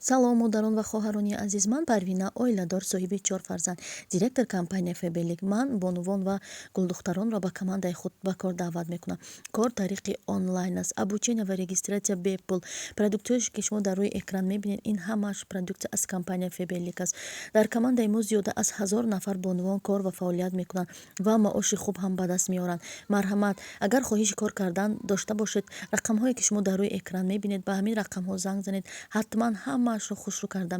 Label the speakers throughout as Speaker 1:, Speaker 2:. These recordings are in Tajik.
Speaker 1: Салом, модарон ва хоҳарони азиз! Ман Парвина, оиладор, соҳиби чор фарзанд, директор компания «Фаберлик». Ман бонувон ва гулдухтаронро ба командаи худ ба кор даъват мекунам. Кор тариқи онлайн аст, обучение ва регистрация бепул. Продукцияе, ки шумо дар рӯи экран мебинед, ин ҳамааш продукция аз компания «Фаберлик» аст. Дар командаи мо зиёда аз 1000 нафар бонувон кор ва фаъолият мекунанд ва маоши хуб ҳам ба даст меоранд. Марҳамат, агар хоҳиши кор кардан дошта бошед, рақамҳое, ки шумо дар рӯи экран мебинед, ба ҳамин рақамҳо занг занед. Ҳатман ҳамаашро хушрӯ карда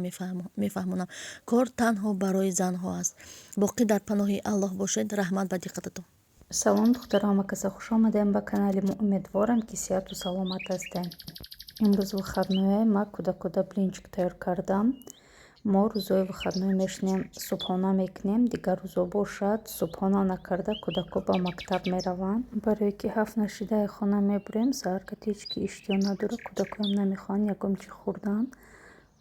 Speaker 1: мефаҳмонам. Кор танҳо барои занҳо аст. Боқӣ дар паноҳи Аллоҳ бошед. Раҳмат ба диққататон.
Speaker 2: Салом, духтаро, ҳамакаса хуш омадем ба канали мо. Умедворам, ки сиҳату саломат ҳастем. Имрӯз выходной, ма кӯдакода блинчик тайёр кардам. Мо рӯзои выходной мешинем, субҳона мекунем. Дигар рӯзо бошад, субҳона накарда, кӯдако ба мактаб мераванд, барое ки 7 нашидаи хона мебурем. Саҳар кати ҳеҷ ки иштиҳо надорад, кӯдакоям намехоҳанд ягон чӣ хӯрдан.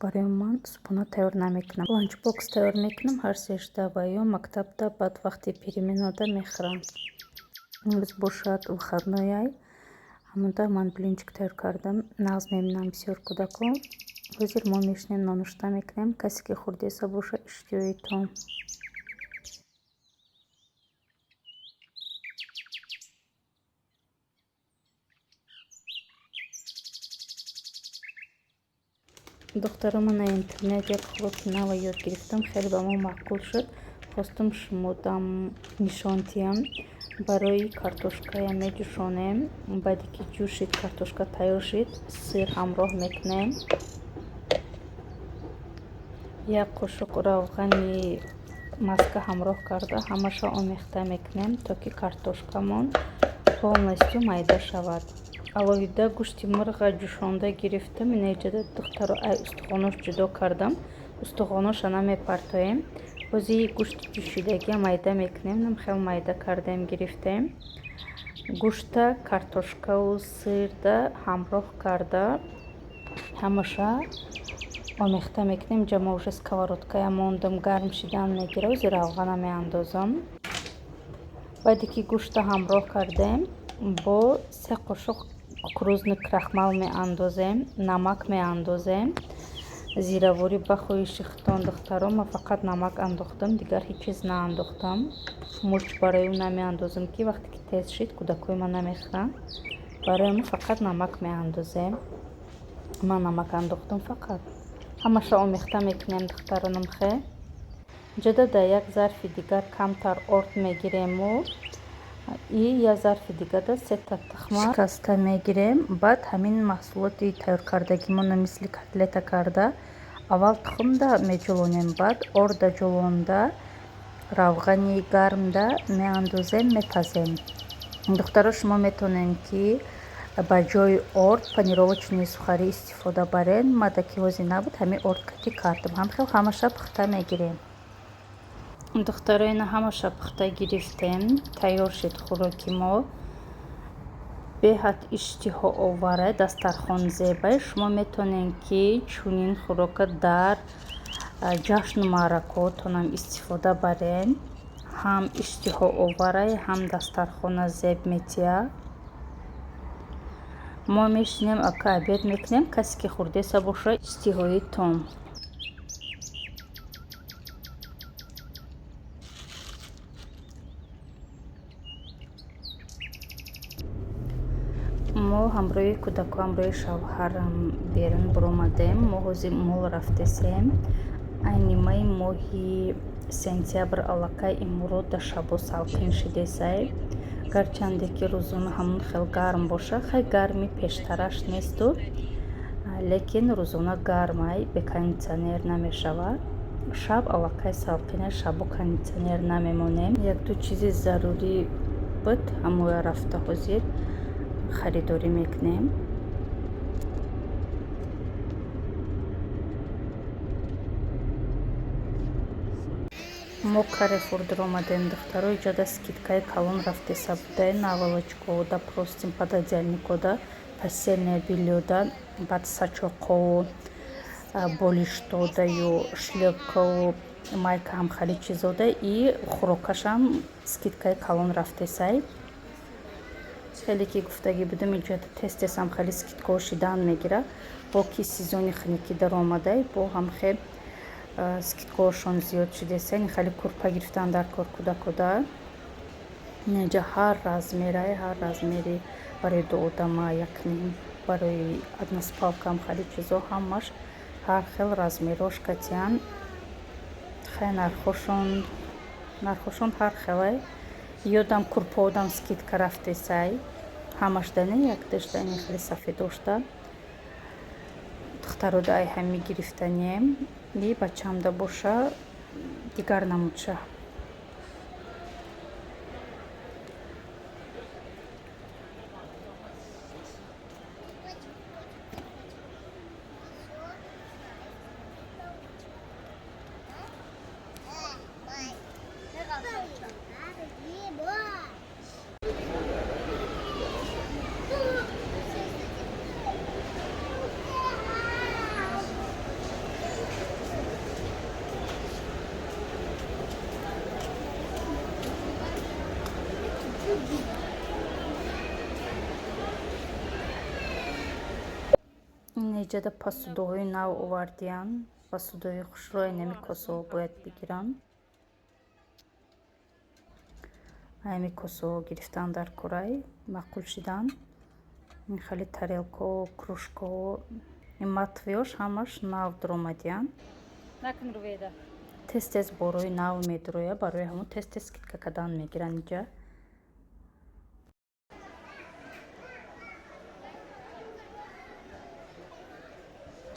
Speaker 2: Барои ман субҳона тайёр намекунам, ланчбокс тайёр мекунам ҳар сешта ва ё мактабда баъд вақти переменада мехӯранд. Имрӯз бошад выходной, ҳамонда ман блинчик тайёр кардам. Нағз мебинам бисёр кӯдако. Ҳозир мо мешинем, нонушта мекунем. Касе ки хӯрдеса боша, иштиҳоитон. Духтаро, ман на интернет як хӯроки нава ёд гирифтам, хеле ба мо маъқул шуд, хостум шумодам нишон диҳам. Барои картошкая меҷӯшонем. Баъде ки ҷӯшид, картошка тайёр шид, сыр ҳамроҳ мекунем, як қошуқ равғани маска ҳамроҳ карда, ҳамаша омехта мекунем, то ки картошкамон полностью майда шавад. Алоҳида гӯшти мурға ҷӯшонда гирифтам. Инаҷада, духтаро, ай устухонош ҷудо кардам, устухоноша намепартоем. Бози гӯшти ҷӯшидагия майда мекунем. Нам хел майда кардем, гирифтем. Гӯшта картошкаву сырда ҳамроҳ карда, ҳамаша омехта мекунем. Инҷа ма уже сковородкая мондам, гарм шидан мегира. Ози равғана меандозам. Баъде ки гӯшта ҳамроҳ кардем, бо се қошуқ кукурузный крахмал меандозем, намак меандозем, зираворӣ ба хоҳиши худтон. Духтаро, ман фақат намак андохтам, дигар ҳеҷ чиз наандохтам. Мурч барои ӯ намеандозам, ки вақте ки тез шид, кӯдакҳои ман намехӯранд. Барои мо фақат намак меандозем. Ман намак андохтам фақат. Ҳамаша омехта мекунем, духтаронам. Хе ҷода дар як зарфи дигар камтар орд мегирему и як зарфи дигарда сета тухма шикаста мегирем. Баъд ҳамин маҳсулоти тайёркардагимонро мисли котлета карда, аввал тухмда меҷӯлонем, баъд орда ҷӯлонда, равғани гармда меандозем, мепазем. Духтаро, шумо метавонед, ки ба ҷои орд панировочные сухари истифода барен. Мада ки ҳозир набуд, ҳамин орд кати кардам. Ҳамхел ҳамаша пухта мегирем. Духтаро, ина ҳамаша пухта гирифтем, тайёр шуд хӯроки мо. Беҳад иштиҳоовара, дастархон зебай. Шумо метавонед, ки чунин хӯрока дар ҷашну маъракаотонам истифода барен. Ҳам иштиҳооварай, ҳам дастархона зеб метиҳад. Мо мешинем, ака, обед мекунем. Касе ки хӯрдеса боша, иштиҳои том. Мо ҳамроҳи кӯдако, ҳамроҳи шавҳарам берун баромадем. Мо ҳозир мол рафтесем. Ай нимаи моҳи сентябр аллакай имрӯз дар шабо салқин шидесай. Гарчанде ки рӯзона ҳамон хел гарм боша, хай, гарми пештараш несту, лекин рӯзона гармай, бе кондитсионер намешавад. Шаб аллакай салқина, шабо кондитсионер намемонем. Якду чизи зарурӣ буд, ҳамоя рафта ҳозир харидорӣ мекунем. Мо Каррефур даромадем, духтаро. Иҷода скидкаи калон рафтеса будай: наволочкода, простынь, пододеяльникода, постельное бельёда, баъд сачоқову болиштодаю шлёпкаву майка, ҳамхали чизода и хӯрокашам скидкаи калон рафтесай. Хеле ки гуфтагӣ будам, инҷода тез тез ҳам хеле скидкаҳо шидан мегира. Бо ки сезони хунукӣ даромадай, бо ҳам хел скидкаҳошон зиёд шудеса. Ин хеле курпа гирифтан дар кор кӯдакода. Инҷа ҳар размерай, ҳар размери барои ду одама, якним, барои односпалкам хеле чизо ҳамаш ҳар хел размерош катиян. Хай, нархошон ҳар хелай. Ёдам курпаодам скидка рафтесай. Ҳамаш дане якташда ин хеле сафедошта. Духтарода ай ҳами гирифтанием. И бачамда боша дигар намудша. Инҷода посудаҳои нав овардиян. Посудаҳои хушрӯ, инами косаҳо бояд бигирам. Ами косаҳо гирифтан дар курай, маъқул шидан. Ин хеле тарелкаҳо, кружкаҳо, ин матовиёш ҳамаш нав дуромадиян.
Speaker 3: Накун руведа.
Speaker 2: Тез тез борои нав медуроя, барои ҳамон тез тез скидка кардан мегиранд инҷа.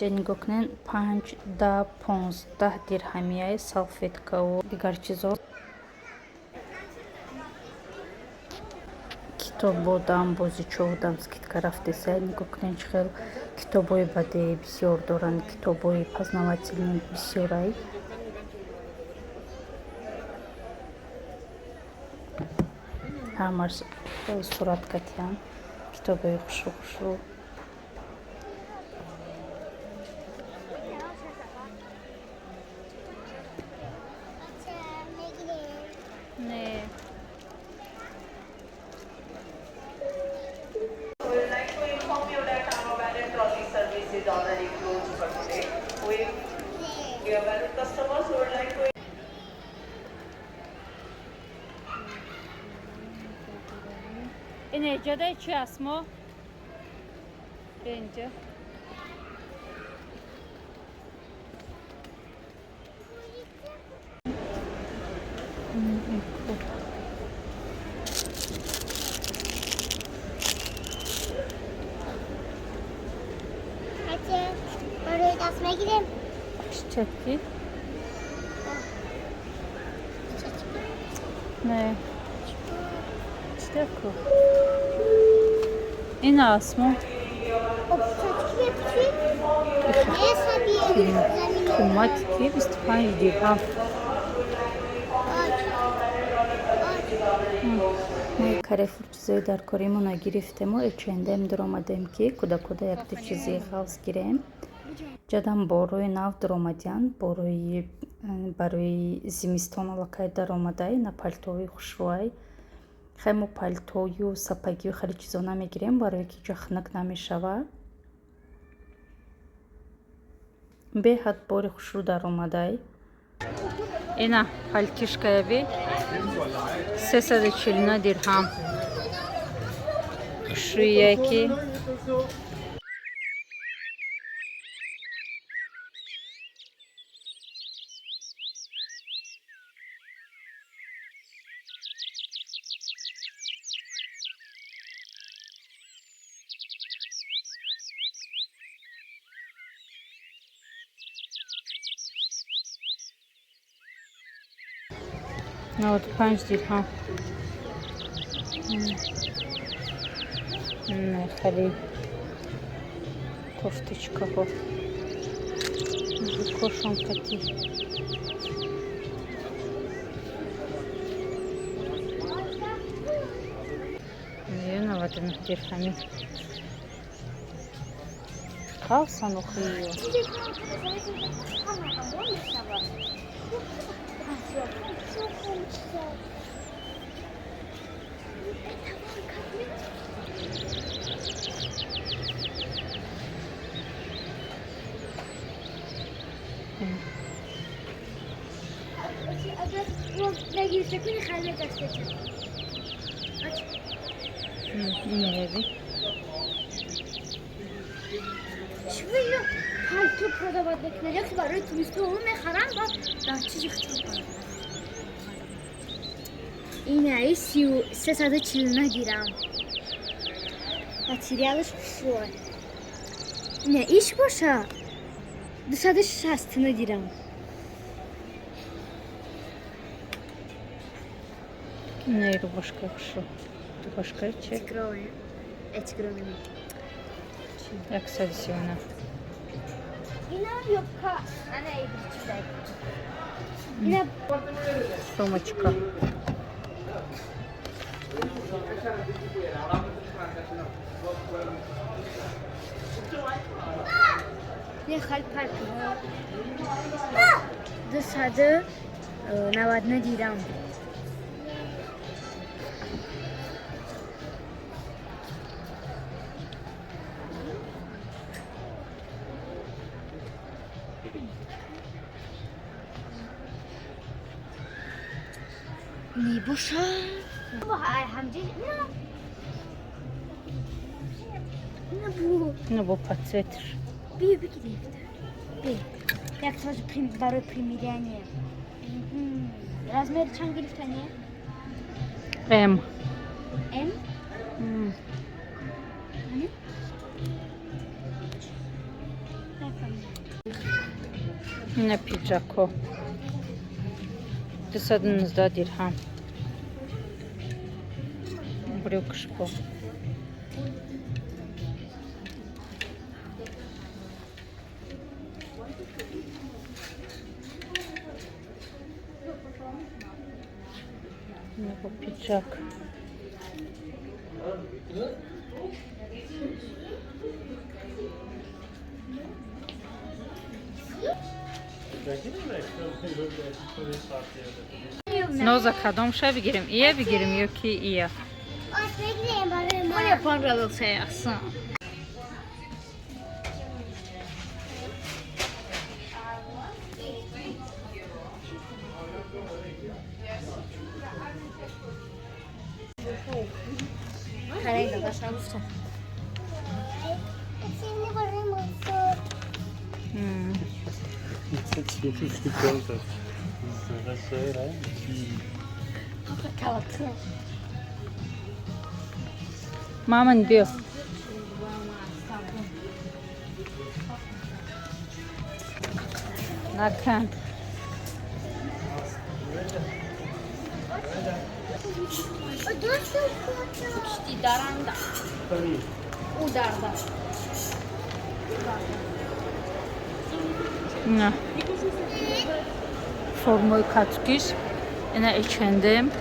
Speaker 2: Ҷа нигоҳ кунед, 5, 10, 15 дирҳамияи салфеткаву дигар чизо. Китоб бодам, бозичо будам, скидка рафтеса. Нигоҳ кунед, чӣ хел китобҳои бадеӣ бисёр доранд, китобҳои познавательный бисёрай. Ҳамаш сурат катиян, китобҳои хушрӯ хушрӯ.
Speaker 3: Не.
Speaker 4: We would like to inform you that our valet trolley service is already closed for today. We are valued customers who would like to
Speaker 3: Ин эҷодаи чи аст мо? Бинҷа.
Speaker 5: Барои даст мегирем.
Speaker 3: Чатки? Не. Читаку. Ин асмо.
Speaker 5: Чачки мепӯшӣ?
Speaker 3: Қимати ки 25 дирҳам.
Speaker 2: Мо Карефур чизои дар коримона гирифтему H&M дуромадем, ки кӯдакода якду чизи ғафз гирем. Ҷадам борои нав дуромадиян, борои барои зимистон аллакай даромадай, на пальтои хушрӯай. Хай, мо пальтою сапогию хеле чизо намегирем, барое ки ҷо хунук намешава. Беҳад бори хушрӯ даромадай.
Speaker 3: Ина пальтишкаяби 349 дирҳам. Хушрӯие ки 95 дирҳам. Хеле кофточкаҳо. Кошон кати. 99 дирҳами. Қавсан охиё.
Speaker 2: Иневи.
Speaker 5: Чӣ пальто продавать мекунад? Яке барои туристҳо мехаранд ва дар чизи худшон. Инаи 349 дирам. Материалаш хушрӯ. Ина иш боша 269 дирам.
Speaker 2: Не, рубашка хушрӯ. Рубашка чи?
Speaker 5: Тигровая. Тигровая.
Speaker 2: 139.
Speaker 5: Ина юбка. Ана ибричдай. Ина
Speaker 2: сумочка.
Speaker 5: Не хал пальто. 299 дирам. Небоша.
Speaker 2: На бо подсветиш.
Speaker 5: Би бигирифта. Би. Як тоже барои примирение. Размер чанд гирифтани?
Speaker 2: М.
Speaker 5: М?
Speaker 2: На пиджако. 219 дирҳам. Брюкшко. Пиджак. Ноза кадом ша бигирем? Ия бигирем ё ки ия?
Speaker 5: Мне понравился я сам.
Speaker 2: Маман биё. Накан. На. Формаи катукиш. Ина H&M.